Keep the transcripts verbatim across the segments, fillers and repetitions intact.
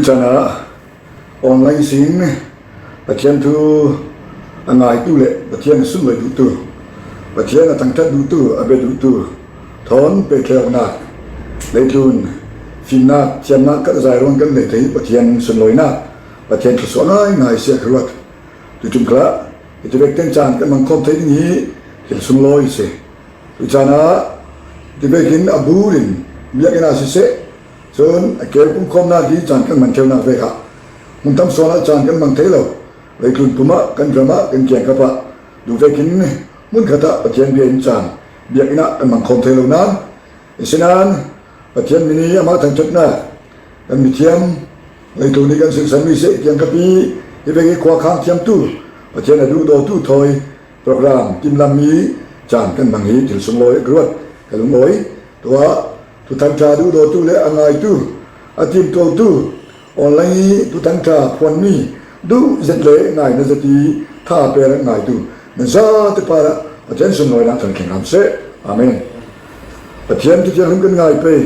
Chan ah online sin Pathian thu a ngaitu le Pathian a sunloi duhtu, Pathian a thangṭhat duhtu, a bia duhtu thawn pehthleunak, leitlun fimnak thiamnak khat zai ruang kan nei thei Pathian sunloinak, Pathian thluasuah ngaingai si a ka ruat. Tuiṭum khalah hiti vek ten caan kan mang khawm thei ding hi thil sunglawi si. Tuicaan ah hiti vekin a bur in biakinn ah siseh, cun a keu pumkhawmnak hi caan kan man ṭheunak vek ah hmun tam sawn ah caan kan mang thei lo. Leitlun pum ah kan ram ah kan kiangkap ah duh vekin hmun khat ah Pathian bia in caan biakinn ah kan mang khawm thei lo nan, asinain Pathian min i amah thangṭhatnak kan mithiam, leitlun i kan sinsan mi seh kiangkap i, hi vek i khuakhang thiamtu, Pathian a duhdawtu thawi program timlam mi caan kan mang hi thil sunglawi a ka ruat, ka lungawi. Tuah thuthangṭha duhdawtu le a ngaitu, a timtuaktu, online i thuthangṭha phuanmi duh zet le ngaina zet i tha per a ngaitu nan zate parah Pathian sunlawinak thangtling ram seh. Amen. Pathian Thuthang kan ngai pei.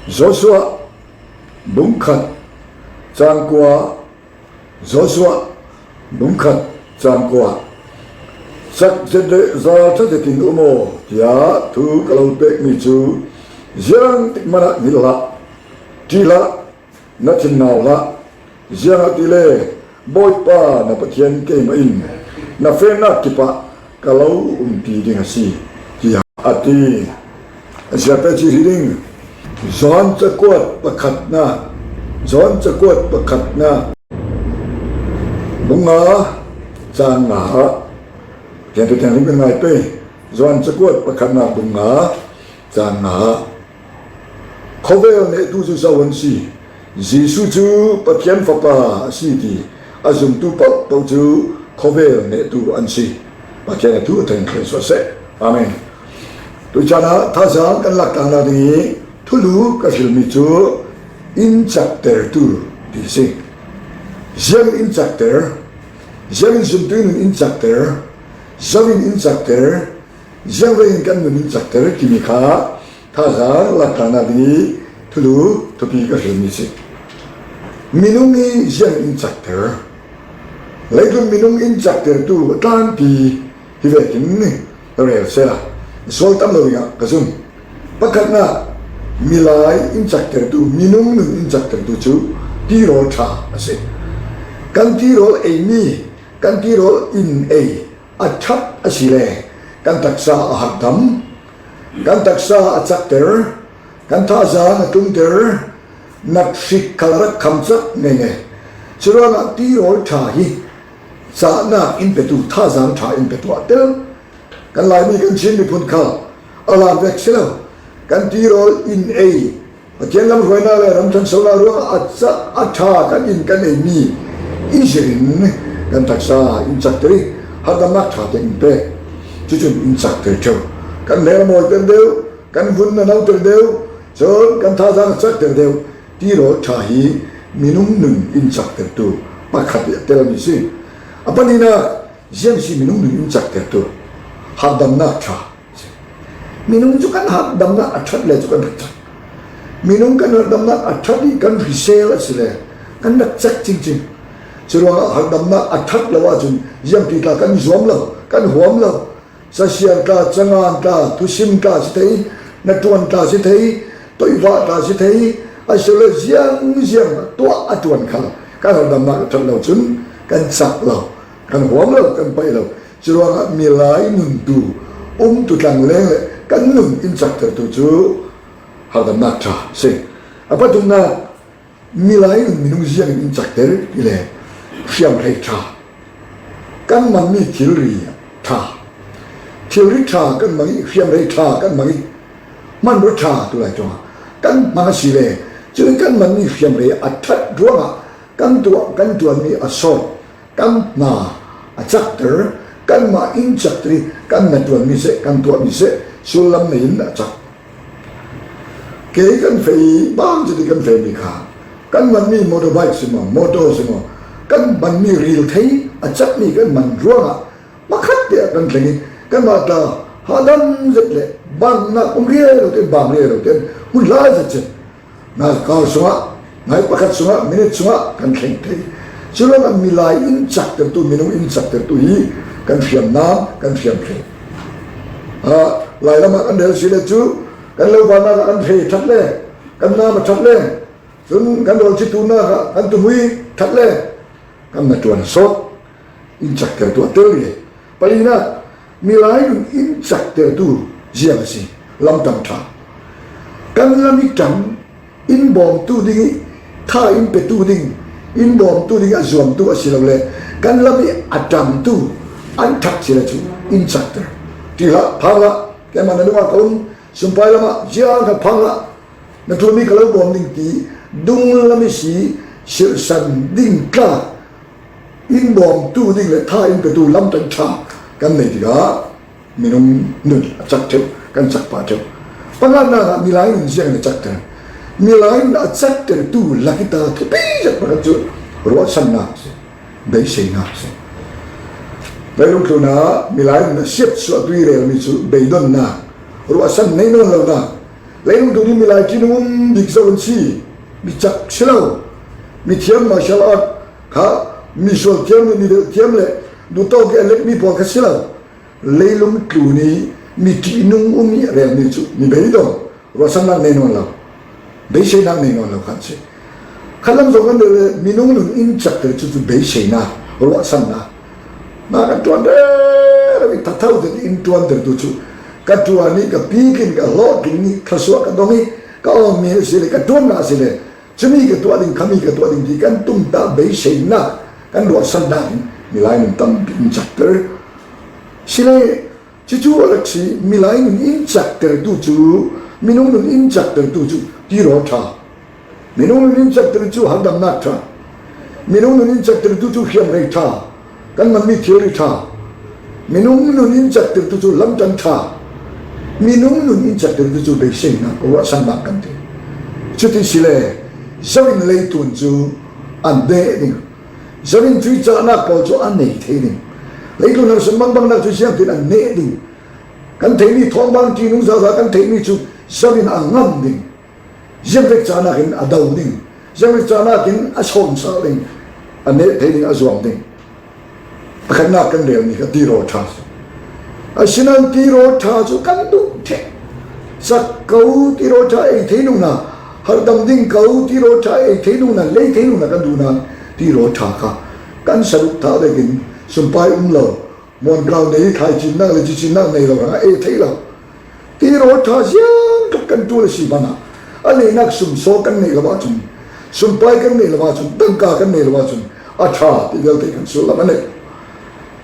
Joshua bung khat cang kua, Joshua bung khat cang kua. Cak zet le zal ṭha zetin um aw, tiah thu ka lo pekmi cu ziang tik hmanah ngilh hlah, ṭih hlah, na thin nau hlah. Ziangahtile Bawipa na Pathian keimah in na fehnak kipah ka lo umpi ding a si, tiah a ti. A ziate ci hi ding. Johan cakuat pakhatnak, Johan cakuat pakhatnak, bung nga, cang nga ah, tiang tiang kan ngai pei. Johan cakuat pakhatnak bung nga, cang nga ah, khawvel nehtu cu zo an si? Jesuh cu Pathian Fapa a si ti a zumtu paohpaoh cu khawvel nehtu an si. Pathian a thu a thangṭhat suah seh. Amen. Tuicaan ah thazaang kan laktlaknak ding i thulu ka hrilmi cu in caktertu ti a si. Ziangin in cakter? Ziangin zumtu in in cakter? Zo in in cakter? Ziangvei in kan nun in cakter timi kha thazaang laktlaknak ding i thulu thupi ka hrilmi si. Minung i ziang in cakter? Leitlun minung in caktertu a tlanpi hi vekin ka rel sehla, sual tam lo dingah ka zum. Pakhatnak, milai in caktertu, minung nun in caktertu cu tirawl ṭha a si. Kan tirawl eimi, kan tirawl in ei a ṭhat a si le kan taksa a harhdam, kan taksa a cakter, kan thazaang a tlungter, nak hrik khal a rak khamcak ngeingai. Curuangah tirawl ṭha hi cahnak in petu, thazaang ṭha in petu ah tel. Kan Laimi kan Chin miphun khal a lam vek si lo. Kan tirawl in ei, Pathian lamhruainak le ram ṭhansonak ruangah a cah a ṭha kan in kan eimi i zirin kan taksa in cakter i harhdamnak ṭha tiang in pek. Cucun in cakter ṭheu. Kan hmel a mawiter deuh, kan vun a noter deuh, cun kan thazaang a cakter deuh. Tirawl ṭha hi minung nun in caktertu pakhat i a telmi si. A pahnihnak, ziang si minung nun in caktertu? Harhdamnak ṭha. Minung cu kan harhdamnak a ṭhat le cu kan rak cak. Minung kan harhdamnak a ṭhat i kan hrisel a si le kan rak cak cingcing. Curuangah harhdamnak a ṭhat lo ahcun ziangti tla kan zuam lo, kan huam lo. Sasiar tla, cangan tla, thusim tla si thei, hnaṭuan tla si thei, toihvah tla si thei, a si le ziangziang tuah a ṭuan khal kan harhdamnak a ṭhat lo cun kan cak lo, kan huam lo, kan paih lo. Curuangah milai nuntu umtu tlangleng le kan nun in caktertu cu harhdamnak ṭha si. A pathumnak, milai nun minung ziangin in cakter ti le hriamhrei ṭha. Kan manmi thilri ṭha, thilri ṭha kan mang i hriamhrei ṭha kan mang i hmanrua ṭha tu lai ṭuangah kan hmang a si le, cun kan manmi hriamhrei a ṭhat ruangah kan tuah, kan ṭuanmi a sawt. Kan hna a cakter, kanmah in cakter i kan hnaṭuanmi seh, kan tuahmi seh, sullam nei in a cak. Kei kan fei, bang citi kan feimi kha, kan hmanmi motorbike si maw, motor si maw, kan hmanmi ril thei a cakmi kan hman ruangah pakhat tiah kan thleng i kanmah tla hahdam zet le bangnak um riai lo tein, bang riai lo tein hmun hla zet cin. Na kar sungah Ngai pakhat sungah, minute sungah kan thleng thei. Curuangah milai in chaktertu, minung in chaktertu hi kan hriamnam, kan hriamthei. Ah, lai lamah kan rel si le cu kan lo vannak ah kan hre ṭhat le kan nam a ṭhat le cun kan rawl citu nak ah kan tumui ṭhat le kan na ṭuan sawt. In chaktertu a tel rih. Palinak, milai nun in chaktertu ziang a si. Lamṭang ṭha. Kan lam i ṭang, in bawmtu ding i tha in petu ding, in bawmtu ding a zuamtu a si lo le kan lam i a ṭangtu an ṭhak si le cu in chakter. Ṭihlah, phang hlah, keimah na nungah ka um, sumpai lamah ziang khat phang hlah, na ṭulmi ka lo bawm ding ti dunglam i si sirhsan ding tla in bawmtu ding le tha in petu lamṭang ṭha kan nei tikah minung nun a chak ṭheuh, kan chak pah ṭheuh. Panganak ah milai nun ziang in a chakter. Milai nun a chaktertu lakita thupi zet pakhat cu ruahsannak a si, beiseinak a si. Leilung tlunah milai nun a siatsuahtu i relmi cu beidonnak, ruahsan nei nawn lonak, leilung tlun hi milai ṭihnung um bik zo an si. Mi cak si lo. Mi thiam, martial art kha, mi sual thiam le mi deuh thiam le duhtawk i a let mi pawl kha si lo. Leilung tlun i mi ṭihnung um i a relmi cu mi beidong, ruahsannak nei nawn lo, beiseinak nei nawn lo kha an si. Khatlam zong kan rel le minung nun in chakter cu cu beiseinak, ruahsannak. Mah kan ṭuan rero i thatho zet in ṭuantertu cu ka ṭuan i ka pik in ka hlawhtling i thluasuah ka dong i ka awngmi a si le ka ṭuannak a si le cumi ka tuah ding, khami ka tuah ding ti kan tumtah beiseinak kan ruahsannak in milai nun tampi in chakter. Si le cucu a rak si, milai nun in chaktertu cu, minung nun in chaktertu cu tirawl ṭha. Minung nun in chaktertu cu harhdamnak ṭha. Minung nun in chaktertu cu hriamhrei ṭha. Kan hmanmi thilri ṭha. Minung nun in chaktertu cu lamṭang ṭha. Minung nun in chaktertu cu beiseinak, ruahsannak kan ti. Cuti si le, zo in leitlun cu an neh ding. Zo in cuih cahnak pawl cu a nei thei ding. Leitlun harsat mangbangnak cu ziangtin an neh ding. Kan theihmi thawngpang ṭihnung zaza kan theihmi cu zo in a ngam ding. Ziangvek cahnak in a do ding. Ziangvek cahnak in a sawm sal ding. A neh thei ding, a zuam ding. Pakhatnak kan relmi kha tirawl ṭha. Asinain tirawl ṭha cu kan duh ṭheh. Sak ko tirawl ṭha ei thei nungna, harhdam ding ko tirawl ṭha ei thei nungna, lei thei nungna kan duh nain tirawl ṭha kha kan saduhthah vekin sumpai um lo, muankau nei, thlaicinnak le cicinnak nei lo hrangah ei thei lo. Tirawl ṭha ziangtluk kan ṭul a si hmanah a neinak sumsaw kan neih lo ahcun, sumpai kan neih lo ahcun, tangka kan neih lo ahcun a ṭha ti vialte kan sullam a neih.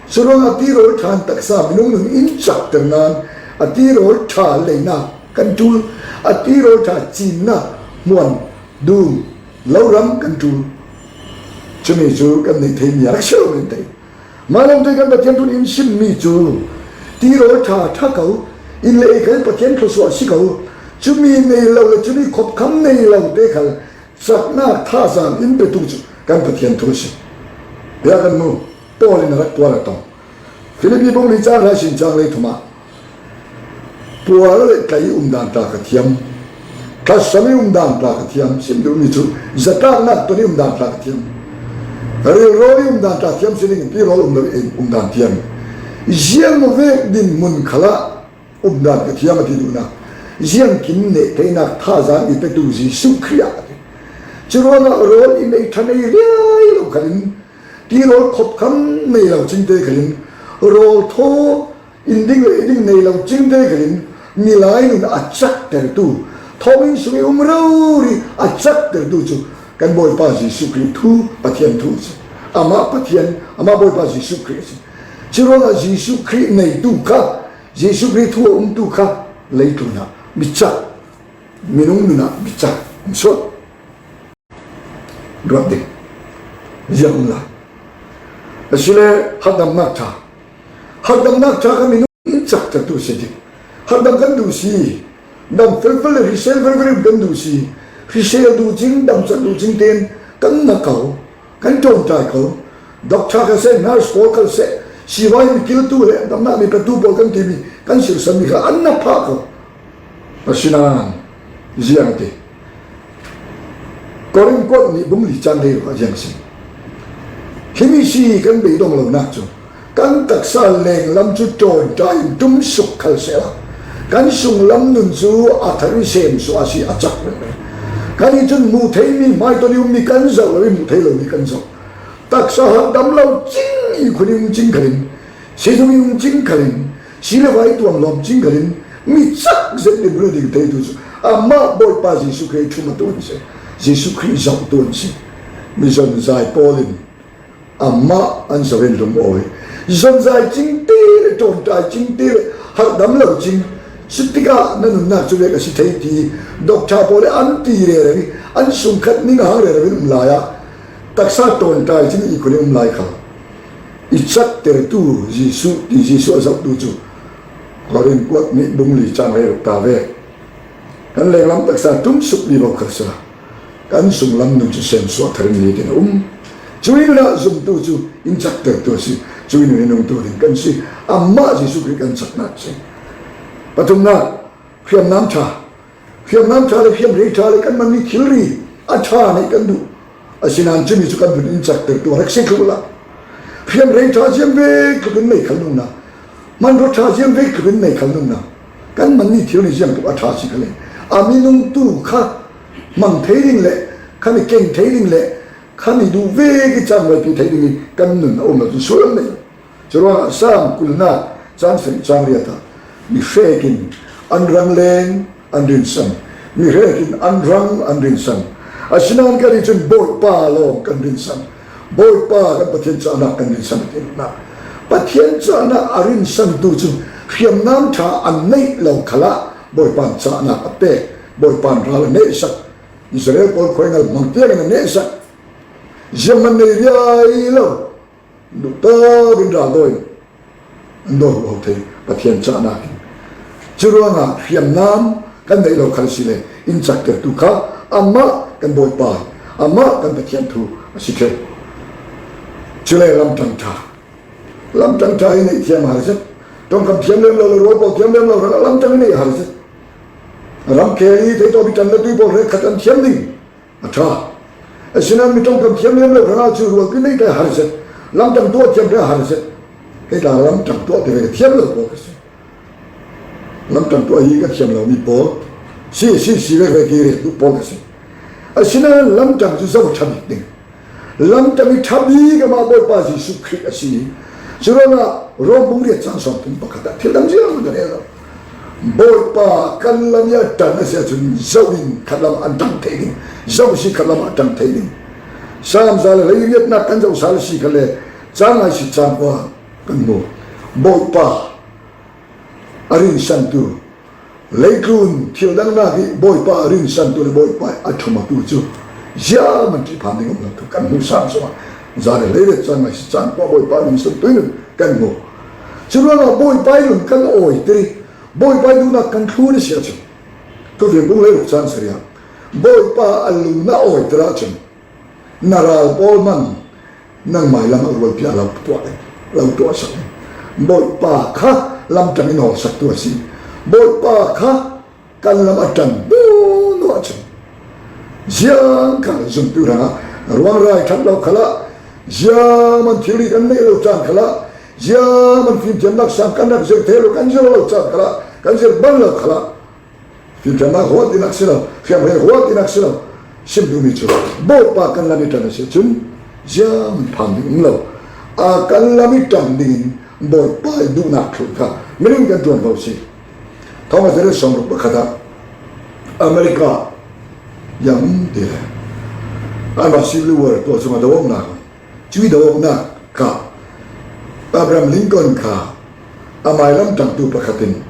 Curuangah tirawl ṭha in taksa minung nun in cakter nain a tirawl ṭha leinak kan ṭul, a tirawl ṭha cinnak hmuan dum loram kan ṭul. Cumi cu kan neih theimi a rak si lo kan ti. Mah lawngte kan Pathian thu in simmi cu tirawl ṭha ṭha ko, inn le ei khal Pathian thluasuah si ko. Cumi nei lo le cumi khopkham nei lo te khal caknak thazaang in petu cu kan Pathian thu a si. Bia kan hmu, Paul in a rak tuar a tong. Filipi bung li cang hra sin cang lei thum ah pual le tlai i umdan tla ka thiam, thlasam i umdan tla ka thiam, sim duhmi cu zatlaknak ton i umdan tla ka thiam, rilrawl i umdan tla thiam si ding, tirawl um lo i umdan thiam, ziang vek dinhmun khalah umdan ka thiam a ti duhnak, ziangkim neh theinak thazaang i petu Jesuh Khrih ah a ti. Curuangah rawl i nei ṭhan ei riai lo khalin, tirawl khopkham nei lo cingte khalin, rawl thaw in ding le ei ding nei lo cingte khalin, milai nun a caktertu, thawnginn sung i um rori a caktertu cu kan Bawipa Jesuh Khrih thu, Pathian thu a si. Amah Pathian, amah Bawipa Jesuh Khrih a si. Curuangah Jesuh Khrih neitu kha, Jesuh Khrih thu a umtu kha leitlun ah mi cak, minung nun ah mi cak um sual. Ruat ding ziang um lai. Asile harhdamnak ṭha, harhdamnak ṭha kha minung in caktertu si ding. Harhdam kan duh si, dam felfel le hrisel felfel kan duh si, hrisel duh cing, damsak duh cing tein kan na ko, kan ṭawnṭai ko. Doctor kha seh, nurse pawl kha seh, sivai mi kiltu le damnak mi petu pawl kan timi kan sirsanmi kha an na phah ko. Asinain ziang a ti, Korin kuat nih bung li chang hleiruk ah ziang si. Himi si kan beidong lonak cu kan taksa lenglam cu ṭawnṭai in ṭumsuk khal sehla, kan sunglam nun cu a thar i semsuah a si, a cak veve. Kan i cun hmuh theimi, hmaitawng i ummi kan zoh lo i hmuh thei lomi kan zoh. Taksa harhdam lo cing i khun i um cing khalin, sizung i um cing khalin, si le vai tuam lawm cing khalin, mi cak zet in hmuh ding theitu cu amah Bawipa Jesuh Khrih ṭhum a tu an si. Jesuh Khrih zoh tu an si. Mi zonzai pawl in amah an zoh in lungawi. Zonzai cing te le ṭawnṭai cing te le harhdam lo cing si tikah na nunnak cu vek a si thei ti dawkṭha pawl le an ti rero i an sungkhat ning a hang rero in um lai ah taksa ṭawnṭai cing i khun i um lai kha i caktertu Jesuh ti Jesuh a zohtu cu Korin kuat nih bung li cang hleiruk ta ve. Kan lenglam taksa ṭumsuk vivo khal sehla kan sunglam nun cu semsuah thar in nitin a um. Cu in ah zumtu cu in caktertu a si. Cu in i nungtu ding kan si. Amah Jesuh Khrih kan caknak si. Pathumnak, hriamnam ṭha. Hriamnam ṭha le hriamhrei ṭha le kan manmi thilri a ṭha nih kan duh. Asinain cumi cu kan nun in caktertu a rak si thluh la, hriamhrei ṭha ziam vek tluk in nei khal nungna, hmanraw ṭha ziam vek tluk in nei khal nungna, kan manmi thilri ziang tluk a ṭha si khal le a minung tu kha hmang thei ding le khan i keng thei ding le khan i duh vek i cangvaipih thei ding i kan nun a um lo cu sullam nei lo. Curuangah Saam kulnak cang sarih cang riat ah, mi hrekin an rang leng an rinsan, mi hrekin an rang an rinsan, asinain kan i cun Bawipa lawng kan rinsan, Bawipa kan Pathian cahnak kan rinsan a ti hna. Pathian cahnak a rinsantu cu hriamnam ṭha an neih lo khalah Bawipa in cahnak a pek, Bawipa in ral a nehsak. Israel pawl khuaingal hmang tiangin a nehsak, zianghman nei riai lo. Duhtak in raldawi in an dawi uh thei Pathian cahnak in. Curuangah hriamnam kan neih lo khal si le in caktertu kha amah kan Bawipa, amah kan Pathian thu a si ṭheu. Cule lamṭang ṭha, lamṭang ṭha i neih thiam a har zet. Ṭongkam thiam lem lo le rual pawl thiam lem lo hrangah lamṭang i neih a har zet. Ramkhel i theitawp i ṭan le tui pawl hrekkhat an thiam ding a ṭha. Asinain mi ṭongkam thiam lem lo hrangah cu rualpi neih te a har zet. Lamṭang tuah thiam te a har zet. Hei tla lamṭang tuah te ve thiam lo pawl ka si. Lamṭang tuah hi ka thiam lo mi pawl si, si, si vek vek hi rian duh pawl ka si. Asinain lamṭang cu zo ṭha bik ding. Lamṭang i ṭha bik amah Bawipa Jesuh Khrih a si. Curuangah Rom bung riat cang sawmthum pakhat ah thil dang ziang kan rel lo. Bawipa kan lam i a ṭang a si ahcun zo in khat lam ah an ṭang thei ding, zo a si khat lam ah a ṭang thei ding. Saam za le hleiriatnak kan zoh sal a si kha le, cang ai si cang kua kan hmu. Bawipa a rinsantu, leitlun thil dangnak i Bawipa a rinsantu le Bawipa a ṭhumatu cu ziah man ṭih phan ding um lo tu kan hmuh sang zongah, za le hleiriat cang ai si cang kua Bawipa a rinsantu in kan hmu. Curuangah Bawipa i lung kan awiter i Bawipa i duhnak kan thlun a si ahcun, Tufiang bung hleiruk cang sarih ah Bawipa a lung na awiter ahcun na ral pawl man nangmai lam a rualpi a lo tuah, lo tuahsak. Bawipa kha lamṭang in hawlsaktu a si. Bawipa kha kan lam a ṭan hnu hnu ahcun ziang kha zumtu hrangah ruangrai ṭhat lo khalah, ziang man thilri kan neih lo caan khalah, ziang man fimthiamnak sang kan rak zir thei lo, kan zir lo caan khalah, kan zir bal lo khalah, fimthiamnak huat tinak si lo, hriamhrei huat tinak si lo, sim duhmi cu Bawipa kan lam i ṭan a si ahcun ziang man phang ding um lo. A kan lam i ṭan dingin Bawipa i duhnak thlun kha minung kan ṭuanvo si. Thomas Edison sawmruk pakhat ah America, yang ti le, anmah Civil War tuah cungah doawknak, cui doawknak kha Abraham Lincoln kha a mailam ṭangtu pakhat in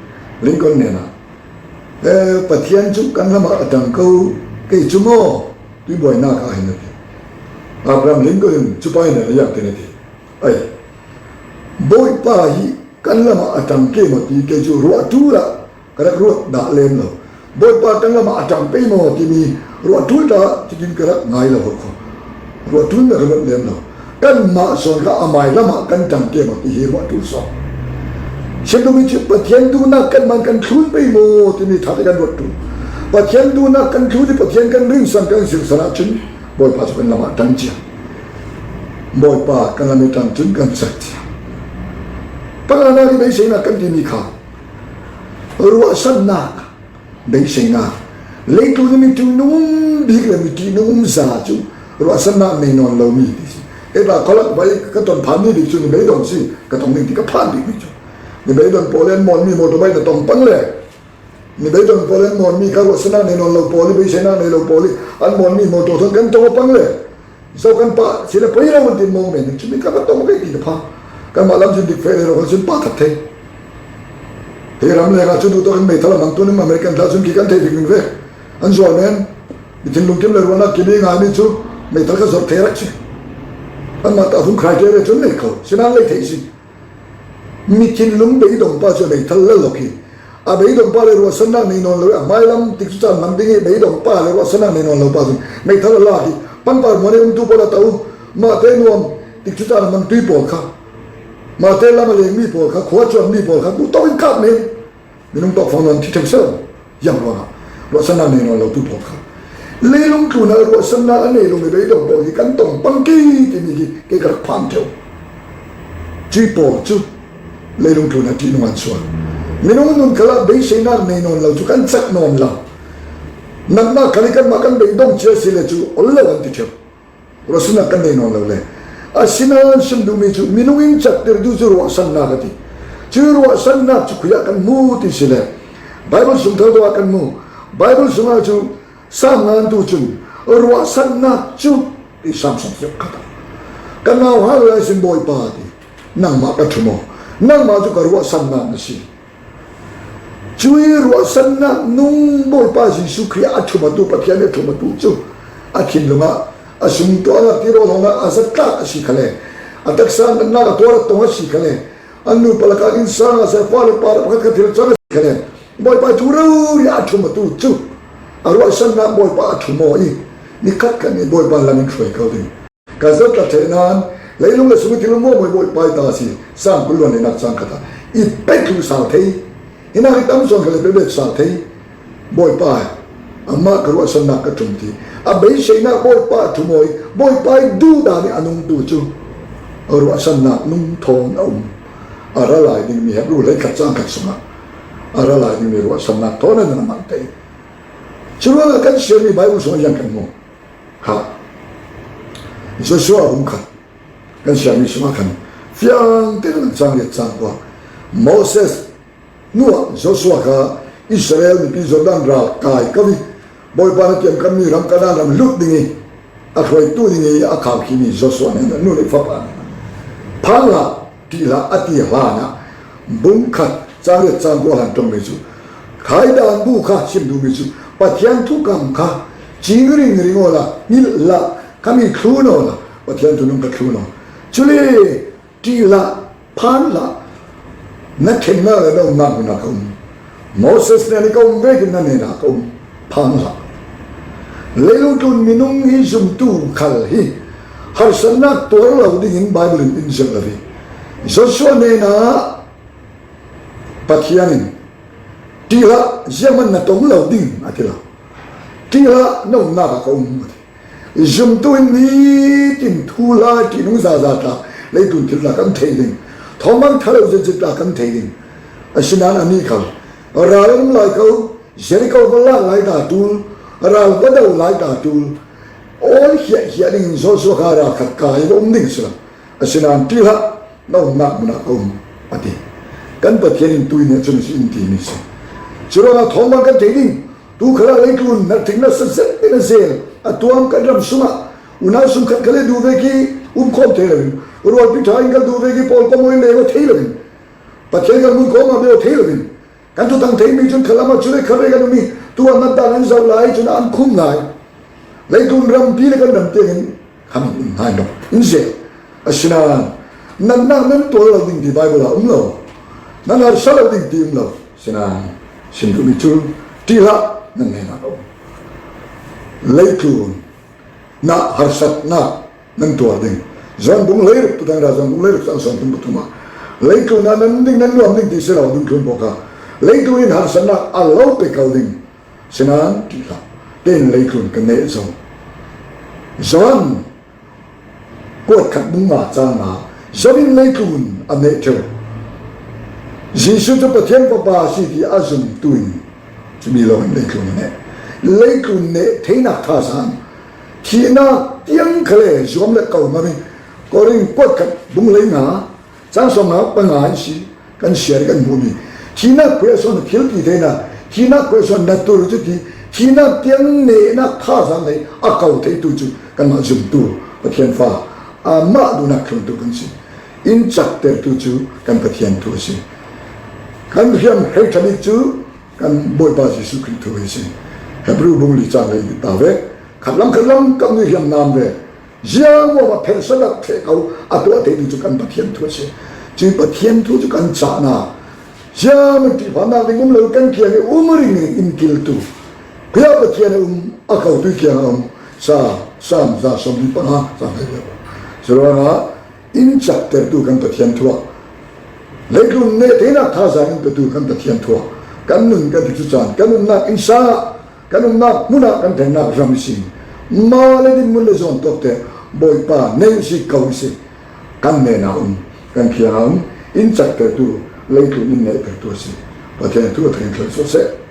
Lincoln hnenah, "Eh, Pathian cu kan lamah a ṭang ko, kei cu maw tuibuainak ah hin," a ti. Abraham Lincoln in cupa in a ziah tin a ti. Ai, Bawipa hi kan lamah a ṭang ke maw ti, kei cu ruah ṭul ah ka rak ruat dah lem lo. Bawipa kan lamah a ṭang pei maw timi ruah ṭul dah tikin ka rak ngai lo ko. Ruah ṭul na ka ruat lem lo. Kanmah sawn kha amai lamah kan ṭang ke maw ti hi ruah ṭul sawn. Siangthomi cu Pathian duhnak kanmah kan thlun pei maw timi ṭha te kan ruat ṭul. Pathian duhnak kan thlun i Pathian kan rinsan kan zirsan ahcun Bawipa cu kan lamah ṭan cia. Bawipa kan lam i ṭan cun kan sak cia. Panganak i beiseinak kan timi kha ruahsannak beiseinak. Leitlun i miṭihnung bik le miṭihnung za cu ruahsannak nei nawn lomi ti si. Kei tla khualak vai ka ton phan mi bik cu mi beidong si ka tong ding ti ka phan bik mi cu. Mi beidong pawl le an mawnmi motorbike na tong pang le mi beidong pawl le an mawnmi kha ruahsannak nei nawn lo pawl i beiseinak nei lo pawl i an mawnmi motor thawn kan tong pang le Zo kan pah si le poi lo an ti mawng men cumi kan va tong kei ti ka pha. Kanmah lam cun dik feh le lo kan cun pah that thei. Hi ram leng ah cun tu tawk in meithal a mang tuan in American tla cun ki kan thei bik ning ve. An zual men mi thinlung kim le ruahnak kim i ngai mi cu meithal ka zor thei rak si. Anmah ta hung criteria cun nei ko si nan lei thei si. Mi thinlung beidong pa cu a meithal lal lo khi a beidong pa le ruahsannak nei nawn lo i a hmailam tikcu caan hman ding i beidong pa le ruahsannak nei nawn lo pa cu meithal a lak i panpar hmuan i umtu pawl a to mahte nuam tikcu caan a hman tui pawl kha mahte lam a lengmi pawl kha khua cuanmi pawl kha bu to in kap men minung tawk fang nawn thi theng seuh. Ziang ruangah ruahsannak nei nawn lotu pawl kha leilung tlunah ruahsannak a nei lo mi beidong pawl hi kan tong pang kei timi hi kei ka rak phang ṭheu. Cui pawl cu leilung tlunah ṭihnung an sual. Minung nun khalah beiseinak nei nawn lo cu kan cak nawn lo. Natnak khal hi kanmah kan beidong cia si le cu ol lo an ti ṭheu. Ruahsannak kan nei nawn lo le. Asinain sim duhmi cu minung in caktertu cu ruahsannak a ti. Cu ruahsannak cu khuiah kan hmu ti si le Baibal sung thaltu ah kan hmu. Baibal sungah cu Sam ngantu cun ruahsannak cu i Sam sung khat ah kan nauhak lai sin Bawipa a ti. Nangmah ka ṭhum aw. Nangmah cu ka ruahsannak na si. Cui ruahsannak nung Bawipa Jesuh Khrih a ṭhumatu, Pathian a ṭhumatu cu a thinlung ah a sungtuahnak tirawl hong ah a zatlak a si khale, a taksa natnak a tuar a tong a si khale, a nu palak ah innsang a sehfa le para pakhat kha thil cang a si khale, Bawipa cu rori a ṭhumatu cu a ruahsannak Bawipa a ṭhum aw i nikhat khat nih Bawipa lam in hruai ko ding. Ka zat ka ṭheh nain leilung le sung i thil muahmuah Bawipa i ta si. Sam kul luan lenak cang khat ah i pek thlu sal thei. Hinak i tam sawn kha le pek sal thei. Bawipa amah ka ruahsannak ka ṭum ti a beiseinak Bawipa a ṭum aw i Bawipa i duhdan i a nungtu cu a ruahsannak nung thawn a um. A ra lai dingmi Hebru hleikhat cang khat sungah a ra lai dingmi ruahsannak thawn a nan a mangte. Curuangah kan siarmi Baibal sungah ziang kan hmu. Kha Joshua bung khat kan siarmi sungah khan fiang tein cang riat cang kua Moses nuah Joshua kha Israel mipi Jordan ral kai ko i Bawipa na tiamkanmi ram Kanaan ram lut ding i a hruaitu ding i a khaukhimi Joshua nih a nun i fapa nih phan hlah ṭih hlah a ti hlanah bung khat cang riat cang kua hlan ṭongmi cu khaidan bu kha sim duhmi cu Pathian thukam kha cing ringring awla ngilh hlah khami thlun awla Pathian thunung kha thlun aw. Cule ṭih hlah phan hlah na ṭhennak le na umnak hmunah ka um. Moses nen i ka um vekin na hnenah ka um. Phan hlah. Leilung tlun minung hi zumtu khal hi harsatnak tuar lo dingin Baibal in in ziah lo hi. Joshua hnenah Pathian in ṭih hlah ziahman na tong lo ding a ti lo. Ṭih hlah na umnak ah ka um a ti. Zumtu in nitin thuhla ṭihnung zaza tla leitlun thil tla kan thei ding. Thawmang ṭha lo zetzet tla kan thei ding. Asinain a mi khal ral a um lai ko, Jeriko va lak lai ta tul, ral va do lai ta tul, awl hiahhiah dingin Joshua kha ral khat kai va um ding si lo. Asinain ṭih hlah na umnak hmunah ka um a ti. Kan Pathian in tui nih cun si in timi si. Curuangah thawmang kan thei ding. Tu khalah leitlun narthing nasa zet in a zel a tuam kan ram sungah unau sung khat khal i duh vek i um khawm thei lo in rualpi ṭha in kan duh vek i pawlkom in leng aw thei lo in Pathian kan hmun khawm ah bia aw thei lo in kan thuthang theimi cun khalam ah cu le kha ve kan um i tu a natdan an zoh lai cun an khum lai. Leitlun rampi le kan ram tiangin khan in hnai lo in zel. Asinain natnak nan tuar lo ding ti Baibal ah um lo. Nan harsa lo ding ti um lo. Asinain sim duhmi cu ṭih hlah nan hnenah a um. Leitlun na harsatnak nan tuar ding. Johan bung hleiruk, Thuthang Ra Johan bung hleiruk cang sawm thum pathum ah leitlun ah nan ding nan nuam ding ti si lo dungthlun pawl kha leitlun in harsatnak a lo pe ko ding. Sinan ṭih hlah. Tein leitlun ka neh zo. Johan kuat khat bung nga chang nga, Johan in leitlun a neh ṭheu. Jesu cu Pathian Fapa a si ti a zumtu in, cumi lo in leitlun a neh. Leitlun neh theinak thazaang, thihnak tiang khal le zuam le ko ngam in, Korin kuat khat bung lei nga chang sawm nga panga in si, kan siar kan hmuhmi. Thihnak khuia sawn thil ti theinak, thihnak khuia sawn na tur cu ti, thihnak tiang nehnak thazaang lei a ko theitu cu kanmah zumtu Pathian fa, amah duhnak thluntu kan si. In caktertu cu kan Pathian thu a si. Kan hriam hei ṭha bik cu kan Bawipa Jesuh Khrih thu hi si. Hebru bung li cang lei ta ve. Khatlam khatlam kan hriam nam ve. Ziang maw a phersa dak ṭheh ko a tuah theitu cu kan Pathian thu a si. Cui Pathian thu cu kan cahnak, ziang ṭihphannak ding um lo, kan kiang i um ringring in kiltu, khuia Pathian a um, a kotu kiang a um, sa, sam za sawmli panga, sam hei lo. Curuangah in caktertu kan Pathian thu ah, leitlun neh theinak thazaang in petu kan Pathian thu ah, kan nun kan ti cu caan, kan nunnak innsang ah, kan umnak hmun ah kan ṭhennak ram i si. Mah le dinhmun le zawn tawk te Bawipa nei si, ko i si. Kan nehnak um, kan kiang a um, in caktertu, leitlun in nehtertu a si. Pathian thu a thangṭhat sawh seh.